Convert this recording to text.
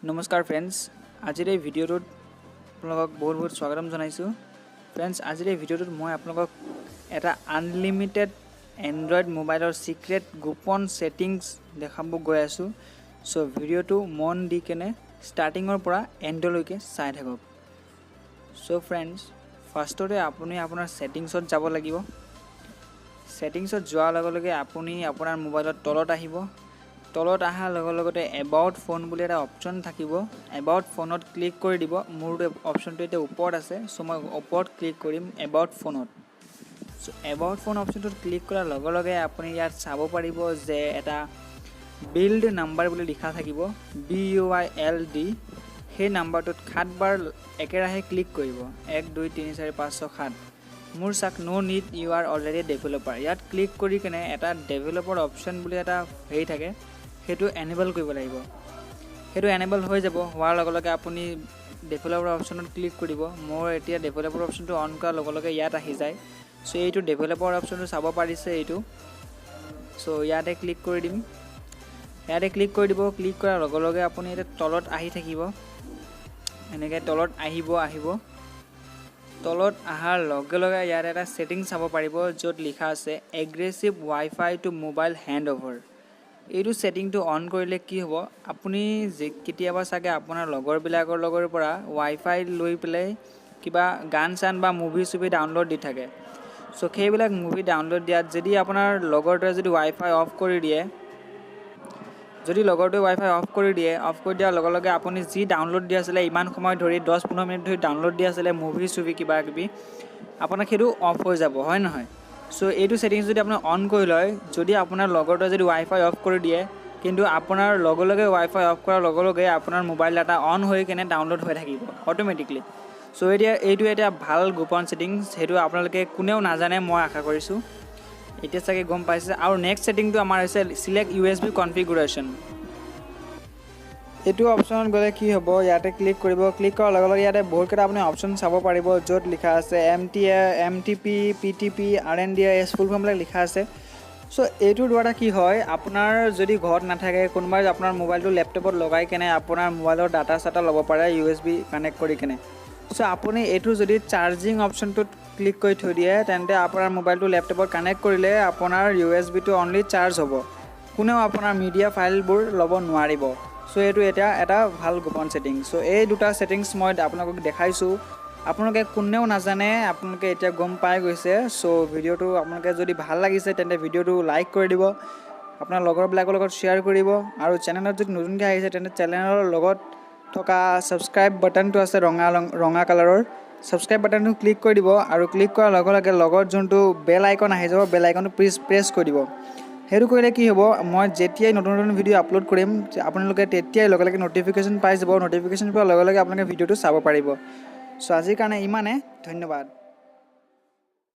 নমস্কাৰ ফ্ৰেণ্ডছ, আজিৰ এই ভিডিঅ'টোত আপোনালোকক বহুত বহুত স্বাগতম জনাইছোঁ। ফ্ৰেণ্ডছ, আজিৰ এই ভিডিঅ'টোত মই আপোনালোকক এটা আনলিমিটেড এণ্ড্ৰইড মোবাইলৰ ছিক্ৰেট গোপন ছেটিংছ দেখাব গৈ আছোঁ। চ' ভিডিঅ'টো মন দি কেনে ষ্টাৰ্টিঙৰ পৰা এণ্ডলৈকে চাই থাকক। চ' ফ্ৰেণ্ডছ, ফাৰ্ষ্টতে আপুনি আপোনাৰ ছেটিংছত যাব লাগিব। ছেটিংছত যোৱাৰ লগে লগে আপুনি আপোনাৰ মোবাইলত তলত আহিব। তলত অহাৰ লগে লগতে এবাউট ফোন বুলি এটা অপশ্যন থাকিব। এবাউট ফোনত ক্লিক কৰি দিব। মোৰ অপশ্যনটো এতিয়া ওপৰত আছে, চ' মই ওপৰত ক্লিক কৰিম এবাউট ফোনত। চ' এবাউট ফোন অপশ্যনটোত ক্লিক কৰাৰ লগে লগে আপুনি ইয়াত চাব পাৰিব যে এটা বিল্ড নাম্বাৰ বুলি লিখা থাকিব, BUILD। সেই নাম্বাৰটোত সাতবাৰ একেৰাহে ক্লিক কৰিব, 1, 2, 3, 4, 5, 6, 7। মোৰ চাক, "No need, you are already developer"। ইয়াত ক্লিক কৰি কেনে এটা ডেভেলপাৰ অপশ্যন বুলি এটা হেৰি থাকে, সেইটো এনেবল কৰিব লাগিব। সেইটো এনেবল হৈ যাব। হোৱাৰ লগে লগে আপুনি ডেভেলপাৰ অপশ্যনত ক্লিক কৰিব। মোৰ এতিয়া ডেভেলপাৰ অপশ্যনটো অন কৰাৰ লগে লগে ইয়াত আহি যায়। চ' এইটো ডেভেলপাৰ অপশ্যনটো চাব পাৰিছে এইটো। চ' ইয়াতে ক্লিক কৰি দিম। ইয়াতে ক্লিক কৰি দিব। ক্লিক কৰাৰ লগে লগে আপুনি এতিয়া তলত আহি থাকিব। এনেকৈ তলত আহিব আহিব। তলত অহাৰ লগে লগে ইয়াত এটা ছেটিং চাব পাৰিব, য'ত লিখা আছে "Aggressive WiFi to mobile hand over"। এইটো ছেটিংটো অন কৰিলে কি হ'ব? আপুনি যে কেতিয়াবা চাগে আপোনাৰ লগৰবিলাকৰ লগৰ পৰা ৱাই ফাই লৈ পেলাই কিবা গান চান বা মুভি চুভি ডাউনলোড দি থাকে। চ' সেইবিলাক মুভি ডাউনলোড দিয়াত যদি আপোনাৰ লগৰটোৱে যদি ৱাই ফাই অফ কৰি দিয়ে, যদি লগৰটোৱে ৱাই ফাই অফ কৰি দিয়ে, অফ কৰি দিয়াৰ লগে লগে আপুনি যি ডাউনলোড দি আছিলে, ইমান সময় ধৰি, 10-15 মিনিট ধৰি ডাউনলোড দি আছিলে মুভি চুভি কিবা কিবি, আপোনাৰ সেইটো অফ হৈ যাব, হয় নহয়? চ' এইটো ছেটিংছ যদি আপুনি অন কৰি লয়, যদি আপোনাৰ লগৰটোৱে যদি ৱাই ফাই অফ কৰি দিয়ে, কিন্তু আপোনাৰ লগে লগে ৱাই ফাই অফ কৰাৰ লগে লগে আপোনাৰ মোবাইল ডাটা অন হৈ কেনে ডাউনলোড হৈ থাকিব অট'মেটিকলি। চ' এতিয়া এইটো এতিয়া ভাল গোপন ছেটিংছ, সেইটো আপোনালোকে কোনেও নাজানে, মই আশা কৰিছোঁ এতিয়া চাগে গম পাইছে। আৰু নেক্সট ছেটিংটো আমাৰ হৈছে চিলেক্ট USB configuration. এইটো অপশ্যনত গ'লে কি হ'ব? ইয়াতে ক্লিক কৰিব। ক্লিক কৰাৰ লগে লগে ইয়াতে বহুতকেইটা আপুনি অপশ্যন চাব পাৰিব, য'ত লিখা আছে MTA, MTP, PTP, RNDIS, ফুল ফৰ্মবিলাক লিখা আছে। চ' এইটোৰ দ্বাৰা কি হয়? আপোনাৰ যদি ঘৰত নাথাকে, কোনোবাই আপোনাৰ মোবাইলটো লেপটপত লগাই কেনে আপোনাৰ মোবাইলৰ ডাটা চাটা ল'ব পাৰে USB connect কৰি কেনে। চ' আপুনি এইটো যদি চাৰ্জিং অপশ্যনটোত ক্লিক কৰি থৈ দিয়ে, তেন্তে আপোনাৰ মোবাইলটো লেপটপত কানেক্ট কৰিলে আপোনাৰ USB টো অনলি চাৰ্জ হ'ব, কোনেও আপোনাৰ মিডিয়া ফাইলবোৰ ল'ব নোৱাৰিব। চ' এইটো এতিয়া এটা ভাল গোপন ছেটিংছ। চ' এই দুটা ছেটিংছ মই আপোনালোকক দেখাইছোঁ, আপোনালোকে কোনেও নাজানে, আপোনালোকে এতিয়া গম পাই গৈছে। চ' ভিডিঅ'টো আপোনালোকে যদি ভাল লাগিছে, তেন্তে ভিডিঅ'টো লাইক কৰি দিব, আপোনাৰ লগৰবিলাকৰ লগত শ্বেয়াৰ কৰিব আৰু চেনেলত যদি নতুনকৈ আহিছে, তেন্তে চেনেলৰ লগত থকা ছাবস্ক্ৰাইব বাটনটো আছে, ৰঙা ৰং, ৰঙা কালাৰৰ ছাবস্ক্ৰাইব বাটনটো ক্লিক কৰি দিব আৰু ক্লিক কৰাৰ লগে লগে লগত যোনটো বেল আইকন আহি যাব, বেল আইকনটো প্ৰেছ প্ৰেছ কৰি দিব। সেইটো কৰিলে কি হ'ব? মই যেতিয়াই নতুন নতুন ভিডিঅ' আপলোড কৰিম, আপোনালোকে তেতিয়াই লগে লগে ন'টিফিকেশ্যন পাই যাব। ন'টিফিকেশ্যন পোৱাৰ লগে লগে আপোনালোকে ভিডিঅ'টো চাব পাৰিব। চ' আজিৰ কাৰণে ইমানে, ধন্যবাদ।